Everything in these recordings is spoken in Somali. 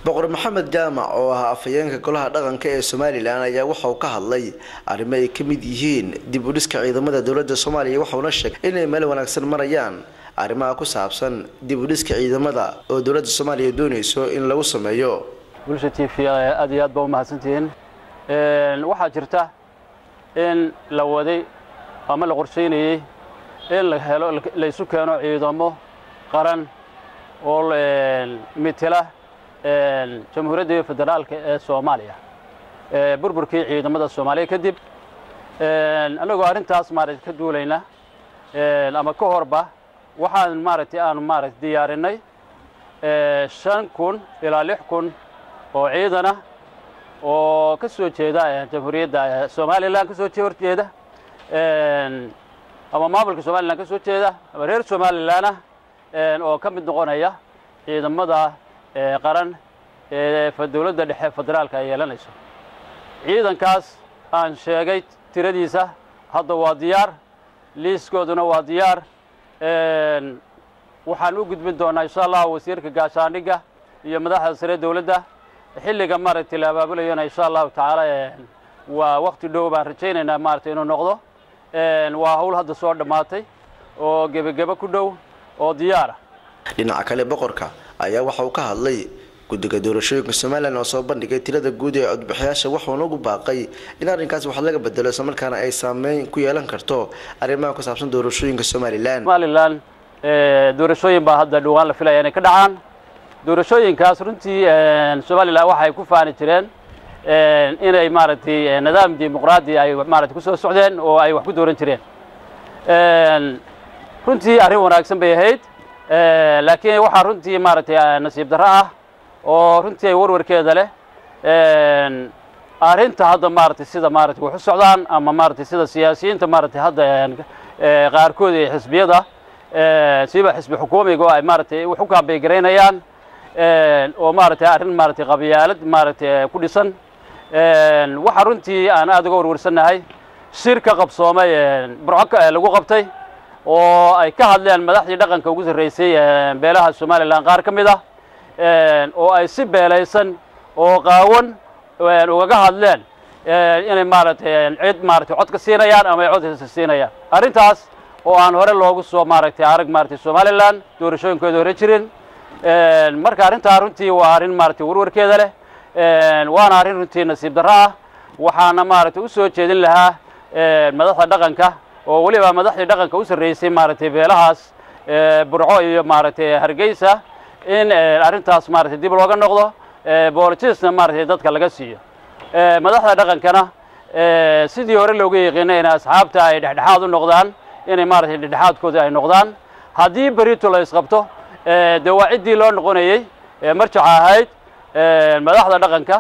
Boqor Maxamed Jaamac oo ah afhayeenka golaha dhaqanka ee Somaliland ayaa waxa uu ka hadlay arrimo ay ka mid yihiin dib u dhiska ciidamada dowladda Soomaaliya, waxauna sheegay inay meel wanaagsan marayaan arrimaha ku saabsan dib u dhiska ciidamada oo dowladda Soomaaliya doonayso in lagu sameeyo. Bulsha TV, aad iyo aad baa u mahadsantihiin. Waxaa jirta in la waday ama la qorsheynayey in la helo, la isu keeno ciidamo qaran oo metela Jamhuuriyadda Federaalka ee Soomaaliya burburkii ciidamada Soomaaliya kadib. Annagoo arrintaas maaragtay ka duulayna ama ka horba, waxaan maaragtay aanu maaragtay diyaarinay 5000 ilaa 6000 oo ciidan ah oo ka soo jeeda Jamhuuriyadda Somaliland, ka soo horjeeda ama maamulka Somaliland ka soo jeeda ama reer Somaliland ah, oo ka mid noqonaya ciidamada qaran ee dowladda dhexe federaalka ay yeelanayso. Ciidankaas aan sheegay tiradiisa hadda waa diyaar, liiskooduna waa diyaar. Waxaan u gudbin doonaa, insha Allah, wasiirka gaashaandhigga iyo madaxda sare dowladda xilliga maaragtay la abaabulayona, insha Allahu tacaala. Waa wakti dhow baan rajaynaynaa maaragtay inuu noqdo. Waa hawl hadda soo dhammaatay oo gebagebo ku dhow oo diyaara. Dhinaca kale, boqorka ayaa waxa uu ka hadlay guddiga doorashooyinka Somaliland oo soo bandhigay tirada guud ee codbixiyaasha, wuxuuna ugu baaqay in arrinkaas wax laga bedelo, islamarkaana ay saameyn ku yeelan karto arrimaha ku saabsan doorashooyinka Somaliland. Somaliland doorashooyin baa hadda dhowaan la filaya inay ka dhacaan. Doorashooyinkaas runtii Somaliland waxay ku faani jireen inay maaragtay nidaam dimuqraadi ay maaragtay kusoo socdeen oo ay wax ku dooran jireen. Runtii arrin wanaagsan bay ahayd, laakiin waxaa runtii maaragtay nasiib darro ah oo runtii ay warwarkeeda leh arrinta hadda maaragtay sida maaragtay wax u socdaan ama maaragtay sida siyaasiyiinta maaragtay hadda qaarkood ee xisbiyada, siiba xisbi xukuumiga, oo ay maaragtay wax u kaambeygaraynayaan oo maaragtay arrin maaragtay qabyaalad maaragtay ku dhisan. Waxaa runtii aan aada uga warwarsannahay shir ka qabsoomay Burco lagu qabtay oo ay ka hadleen madaxdii dhaqanka ugu sarreysay beelaha Somaliland qaar ka mid ah, oo ay si beelaysan oo qaawan ugaga hadleen inay maaragtay cid maaragtay cod ka siinayaan ama ay cod siinayaan. Arrintaas oo aan hore loogu soo maaragtay arag maaragtay Somaliland doorashooyinkooda hore jirin. Marka arrintaa runtii waa arrin maaragtay warwarkeeda leh, waana arrin runtii nasiib darro ah. Waxaana maaragtay u soo jeedin lahaa madaxda dhaqanka, oo weliba madaxdii dhaqanka u sarreysay maaragtay beelahaas Burco iyo maaragtay Hargeysa, in arrintaas maaragtay dib looga noqdo, boolitisna maaragtay dadka laga siiyo. Madaxda dhaqankana sidii hore looga yaqiinay in asxaabta ay dhexdhexaad u noqdaan, inay maaragtay dhexdhexaadkooda ay noqdaan. Haddii berito la isqabto, dee waa ciddii loo noqonayey marjaca ahayd, madaxda dhaqanka,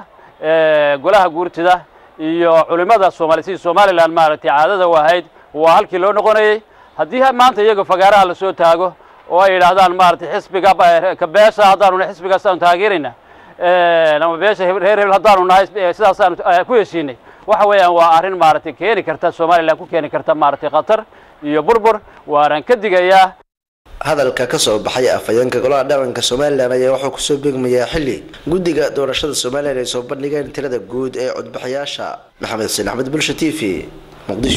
golaha guurtida iyo culimada Soomaaliya, sidii Somaliland maaragtay caadada u ahayd, waa halkii loo noqonayey. Haddii maanta iyaga fagaaraha lasoo taago oo ay yidhaahdaan maaragtay xisbiga ka beesha haddaanu nahay xisbigaas aanu taageerayna ama beesha reer hebel haddaanu nahay sidaasaanu ku heshiinay, waxa weeyaan waa arrin maaragtay keeni karta Somaliland ku keeni karta maaragtay khatar iyo burbur, waanaan ka digayaa. Hadalka ka soo baxay afhayeenka golaha dhaqanka Somaliland ayaa wuxuu kusoo beegmayaa xilli guddiga doorashada Somaliland ay soo bandhigeen tirada guud ee codbixiyaasha. Maxamed Xuseen Axmed, Bulsha TV, Muqdisho.